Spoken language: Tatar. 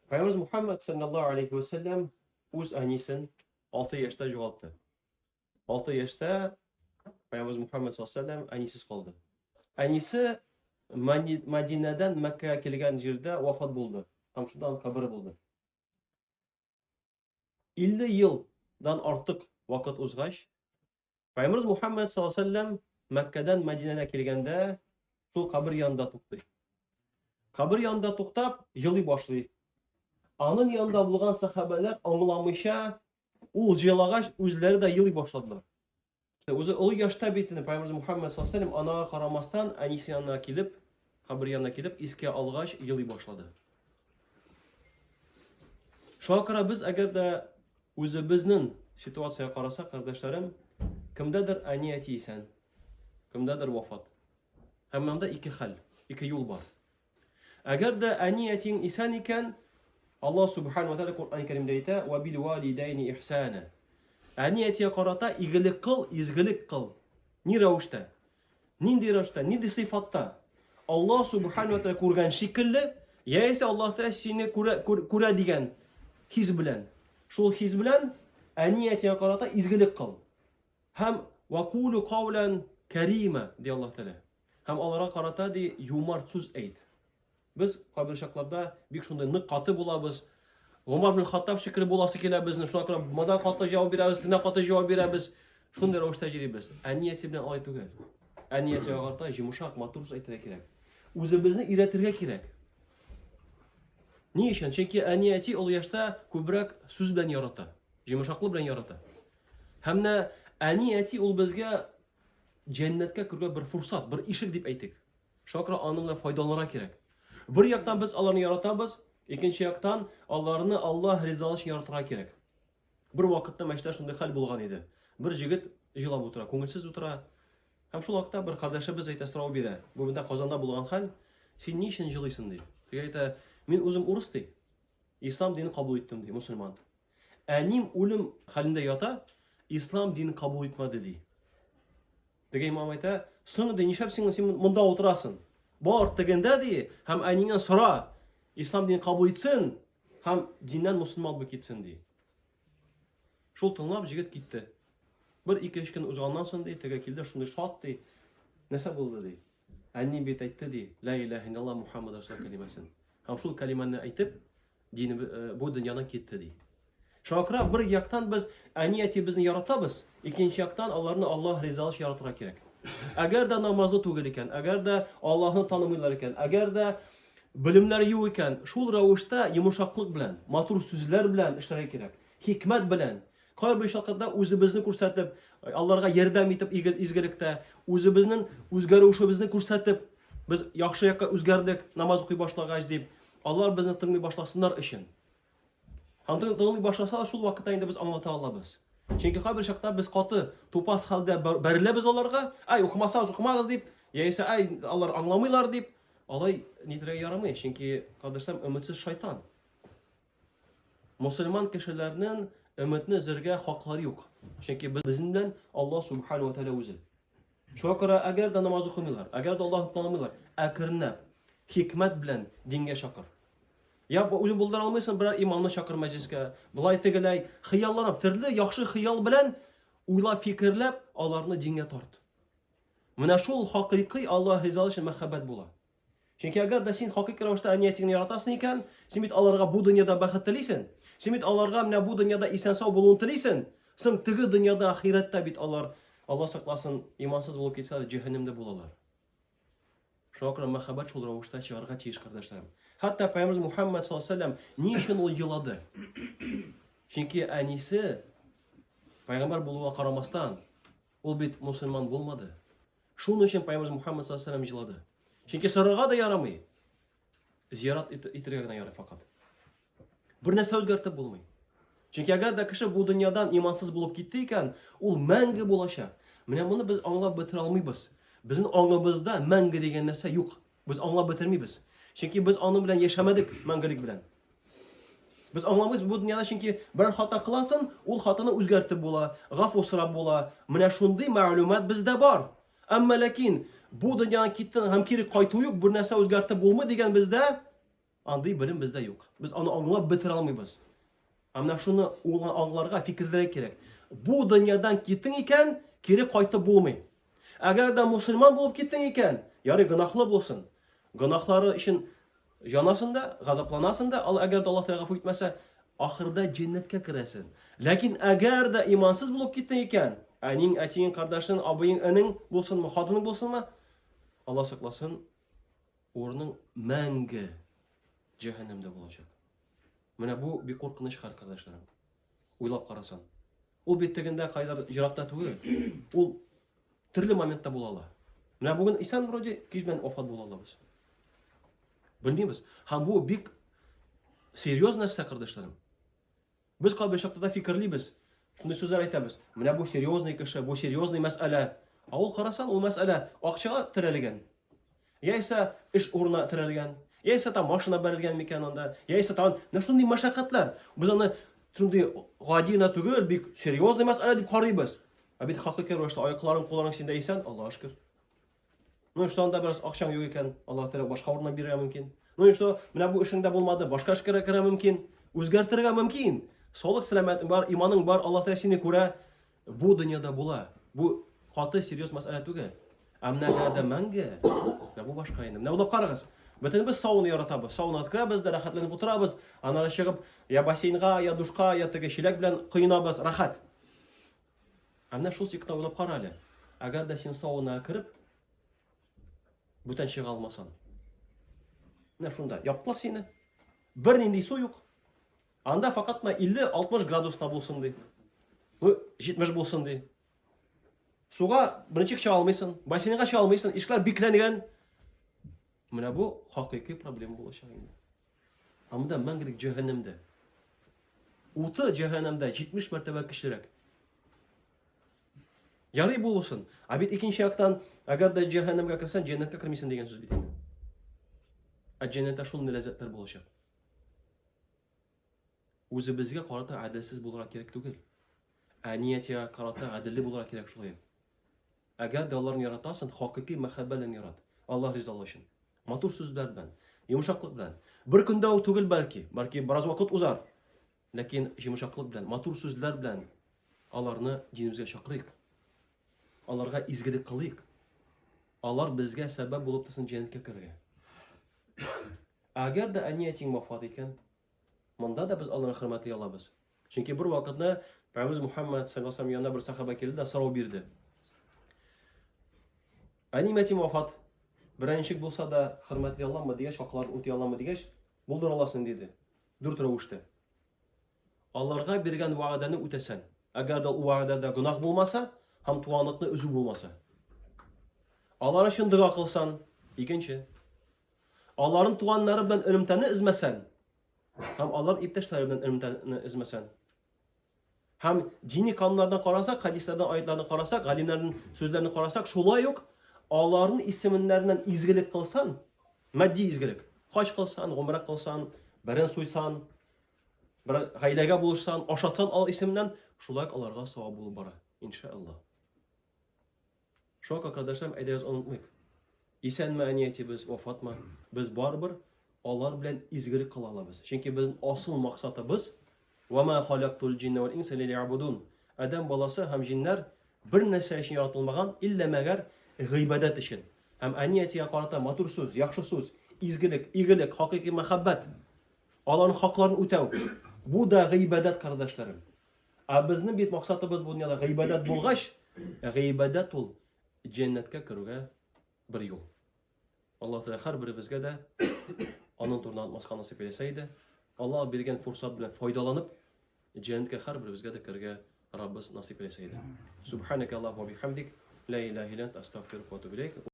Пәйгамбәребез Мухаммад саллаллаһу алейхи ва саллям үз әнисен 6 яшьтә югалтты. 6 яшьтә Пәйгамбәребез Мухаммад саллаллаһу алейхи ва саллям әнисез калды. Әнисе Мәдинәдән Мәккәгә килгән җирдә вафат булды. Һәм шунда аның кабере булды. 50 елдан артык вакыт узгач, Пәйгамбәребез Мухаммад саллаллаһу алейһи ва Мәккәдән Мәдинәгә килгәндә шул кабер янында туктый. Кабер янында туктап, елый башлый. Аның янында булган сахабәләр аңламыйча, ул җылагач, үзләре дә елый башладылар. Үзе олы яшьтә бит инде Пәйгамбәребез Мухаммад саллаллаһу алейһи ва анага карамастан, әнисе янына килеп, кабер янына килеп, искә алгач, елый башлады. Шуңа күрә без әгәр дә үзебезнең ситуациягә карасак, кардәшләрем, кемдәдер әни әти исән, кемдәдер вафат. Һәм монда ике хәл, ике юл бар. Әгәр дә әни әтиң исән икән, Аллаһ субхану ва тааля Коръән Кәримдә әйтә: "Ва бил валидайни ихсана". Әни әтигә карата игелек кыл, изгелек кыл. Ни рәвештә? Нинди рәвештә? Нинди сыйфатта? Аллаһ субхану ва тааля күргән шикелле, яисә Аллаһ Тәгалә сине күрә, күрә дигән хис белән. Шул хис белән әни әтигә карата изгелек кыл. Һәм вакулу каулан карима ди Аллаһ Тәгалә. Һәм аларга карата ди юмарт сүз әйт. Без кайбер чакларда бик шундый нык каты булабыз. Гомар бин Хаттаб шикелле буласы килә безнең. Шуңа күрә монда каты җавап бирәбез, тегендә каты җавап бирәбез. Шундый рәвештә йөрибез. Ә нияте белән алай түгел. Ә нияте карата йомшак, матур сүз әйтергә кирәк. Үзебезне өйрәтергә кирәк. Ни өчен? Чөнки әни әти олы яшьтә күбрәк сүз белән ярата, йомшаклык белән ярата. Һәм менә әни әти ул безгә җәннәткә керүгә бер фурсат, бер ишек дип әйтик. Шуңа күрә аның белән файдаланырга кирәк. Бер яктан без аларны яратабыз, икенче яктан аларны Аллаһ ризалыгы өчен яратырга кирәк. Бер вакытта мәчеттә шундый хәл булган иде. Бер җегет җылап утыра, күңелсез утыра. Һәм шул вакытта бер кардәшебез әйтә, сорау бирә. Бу монда Казанда булган хәл. Син ни өчен җылыйсың ди. Теге әйтә, мин үзем урыс ди. Ислам динен кабул иттем ди, мусульман. Әним үлем хәлендә ята, ислам динен кабул итмәде ди. Теге имам әйтә, соң ди, нишләп син, син монда утырасың? Бар тегендә ди, һәм әниңнән сора, ислам динен кабул итсен, һәм диннән мусульман булып китсен ди. Шул тыңлап җегет китте. Бер ике-өч көн узганнан соң ди, теге килде, шундый шат ди. Нәрсә булды ди? Әни бит әйтте ди, ла илаһа иллаллаһ Мухаммад расулуллаһ кәлимәсен. Һәм шул кәлимәне әйтеп, дине э, бу дөньядан китте ди. Шуңа күрә бер яктан без әни әтиебезне яратабыз, икенче яктан аларны Аллаһ ризалыгы өчен яратырга кирәк. Әгәр дә намазлы түгел икән, әгәр дә Аллаһны танымыйлар икән, әгәр дә белемнәре юк икән, шул рәвештә йомшаклык белән, матур сүзләр белән эшләргә кирәк. Хикмәт белән. Кайбер чакта үзебезне күрсәтеп, аларга ярдәм итеп изгелектә, үзебезнең үзгәрүшебезне күрсәтеп, без яхшы якка үзгәрдек, намаз укый башлагач дип, алар безне тыңлый башласыннар өчен. Һәм тыңлый башласа, шул вакытта инде без аңлата алабыз. Чөнки кайбер чакта без каты, тупас хәлдә бәреләбез аларга, ай, укымасагыз, укымагыз дип, яисә ай, алар аңламыйлар дип, алай нитергә ярамый, чөнки, кардәшләрем, өметсез шайтан. Мусульман кешеләрнең өметне өзәргә хаклары юк. Чөнки безнең белән Аллаһ субхану ва тааля үзе. Шуңа күрә әгәр дә намаз укымыйлар, әгәр дә Аллаһны танымыйлар, әкренләп, хикмәт белән дингә чакыр. Я үзең булдыра алмыйсың, берәр имамны чакыр мәҗлескә. Болай тегеләй хыялланып, төрле яхшы хыял белән уйлап, фикерләп, аларны дингә тарт. Менә шул хакыйкый Аллаһ ризалыгы өчен мәхәббәт була. Чөнки әгәр дә син хакыйкый рәвештә әни-әтиңне яратасың икән, син бит аларга бу дөньяда бәхет телисең. Син бит аларга менә бу дөньяда исән-сау булуын телисең. Соң теге дөньяда, ахирәттә бит алар, Алла сакласын, имансыз булып китсәләр, җәһәннәмдә булалар. Шуңа күрә мәхәббәт шул рәвештә чыгарга тиеш, кардәшләрем. Хәтта Пәйгамбәребез Мухаммад саллаллаһу алейһи вәсәлләм ни өчен ул елады? Чөнки әнисе пәйгамбәр булуга карамастан, ул бит мусульман булмады. Шуның өчен Пәйгамбәребез Мухаммад саллаллаһу алейһи вәсәлләм елады. Чөнки сорарга да ярамый. Зиярат итергә генә ярый факат. Бер нәрсә үзгәртеп булмый. Чөнки әгәр дә кеше бу дөньядан имансыз булып китте икән, ул мәңге булачак. Менә моны без аңлап бетерә алмыйбыз. Безнең аңыбызда мәңге дигән нәрсә юк. Без аңлап бетермибез. Чөнки без аның белән яшәмәдек мәңгелек белән. Без аңламыйбыз бу дөньяда, чөнки бер хата кыласың, ул хатаны үзгәртеп була, гафу сорап була. Менә шундый мәгълүмат бездә бар. Әмма ләкин бу дөньядан киттең һәм кире кайту юк, бер нәрсә үзгәртеп булмый дигән бездә. Андый белем бездә юк. Без аны аңлап бетерә алмыйбыз. Ә менә шуны аңларга, фикерләргә кирәк. Бу дөньядан киттең икән, кире кайтып булмый. Әгәр дә мусульман булып киттең икән, ярый гөнаһлы булсын. Гөнаһлары өчен җанасың да, газапланасың да, ал әгәр дә Аллаһ Тәгалә гафу итмәсә, ахырда җәннәткә керәсең. Ләкин әгәр дә имансыз булып киттең икән, әниң, әтиең, кардәшең, абыең, энең булсынмы, хатының булсынмы, Алла сакласын, урының мәңге җәһәннәмдә булачак. Менә бу бик куркыныч хәл, кардәшләрем. Уйлап карасаң. Ул бит тегендә кайдыр еракта түгел. Ул төрле моментта була ала. Менә бүген исән вроде, кич белән вафат була алабыз. Белмибез. Һәм бу бик серьез нәрсә, кардәшләрем. Без кайбер чакта да фикерлибез. Шундый сүзләр әйтәбез. Менә бу серьезный кеше, бу серьезный мәсьәлә. Ә ул карасаң, ул мәсьәлә акчага терәлгән. Яисә эш урынына терәлгән, яисә там машина бәрелгән микән анда, яисә тагын менә шундый мәшәкатьләр. Без аны шундый гади генә түгел, бик серьезный мәсьәлә дип карыйбыз. Ә бит хакыйкый рәвештә аякларың, кулларың синдә исән, Аллаһка шөкер. Ну и что анда бераз акчаң юк икән, Аллаһ Тәгалә башка урыннан бирергә мөмкин. Ну и что, менә бу эшеңдә булмады, башка эшкә керә мөмкин, үзгәртергә мөмкин. Саулык, сәламәтлек бар, иманың бар, Аллаһ Тәгалә сине күрә. Бу дөньяда була. Бу каты серьез мәсьәлә түгел. Ә менә дә мәңге, менә бу башка инде. Менә уйлап карагыз. Бөтенебез сауна яратабыз. Саунага керәбез дә рәхәтләнеп утырабыз. Аннары чыгып, я бассейнга, я душка, я теге чиләк белән коенабыз, рәхәт. Ә менә шул секундта уйлап кара әле. Әгәр дә син саунага кереп, бүтән чыга алмасаң. Менә шунда яптылар сине. Бернинди су юк. Анда факат менә 50-60 градуста булсын ди. Ну, 70 булсын ди. Суга беренче чыга алмыйсың, бассейнга чыга алмыйсың, ишекләр бикләнгән. Менә бу хакыйкый проблема булачак инде. Анда мәңгелек җәһәннәмдә. Уты җәһәннәмдә 70 мәртәбә көчлерәк. Ярый булсын. Ә бит икенче яктан, әгәр дә җәһәннәмгә керсәң, җәннәткә кермисең дигән сүз бит инде. Ә җәннәттә шундый ләззәтләр булачак. Үзебезгә карата гаделсез булырга кирәк түгел. Ә ниятигә карата гаделле булырга кирәк шулай ук. Әгәр дә аларны яратасың, хакыйкый мәхәббәт белән ярат. Аллаһ ризалыгы өчен. Матур сүзләр белән, йомшаклык белән. Бер көндә үк түгел бәлки, бәлки бераз вакыт узар. Ләкин йомшаклык белән, матур сүзләр белән аларны динебезгә чакырыйк. Аларга изгелек кылыйк. Алар безгә сәбәп булып торсын җәннәткә керергә. Әгәр дә әни-әтиң вафат икән, монда да без аларны хөрмәтли алабыз. Чөнки бер вакытны Пәйгамбәребез Мухаммад саллаллаху алейһи янына бер сахаба килде дә сорау бирде. Әнием әтием вафат. Берәр ничек булса да хөрмәтли аламмы дигәч, хакларын үти аламмы дигәч, булдыра аласың диде. Дүрт рәвештә. Аларга биргән вәгъдәне үтәсәң. Әгәр дә ул вәгъдәдә гөнаһ булмаса һәм туганлыкны өзү булмаса. Алар өчен дога кылсан, икенче. Аларның туганнары белән элемтәне өзмәсәң һәм алар иптәшләре белән элемтәне өзмәсәң. Һәм дини кануннардан карасак, хәдисләрдән, аятлардан карасак, галимнәрнең сүзләрен карасак, шулай ук аларның исемнәреннән изгелек кылсан, матди изгелек, хаҗ кылсан, гумра кылсан, берен суйсан, бер гаиләгә булышсан, ашатсан алар исеменнән, шулай ук аларга савап булып бара, иншаллаһ. Шуңа күрә, кардәшләрем, әйдәгез онытмыйк. Исәнме әни әтибез, вафатмы, без барыбер алар белән изгелек кыла алабыз. Чөнки безнең асыл максатыбыз Ва ма халактул җинна вал инса лиябудун. Адәм баласы һәм җиннәр бер нәрсә өчен яратылмаган, иллә мәгәр гыйбадәт өчен. Һәм әни әтигә карата матур сүз, яхшы сүз, изгелек, игелек, хакыйкый мәхәббәт, аларның хакларын үтәү. Бу да гыйбадәт, кардәшләрем. Ә безнең бит максатыбыз бу дөньяда гыйбадәт булгач, гыйбадәт ул җәннәткә керүгә бер юл. Аллаһ Тәгалә һәрберебезгә дә аның турында онытмаска насыйп әйләсә иде. Аллаһ биргән форсат белән файдаланып, җәннәткә һәрберебезгә дә керергә Раббыбыз насыйп әйләсә иде. Субханaka Аллаһу ва бихамдик, ла илаһа илля анта, астагфирука ва атубу илейк.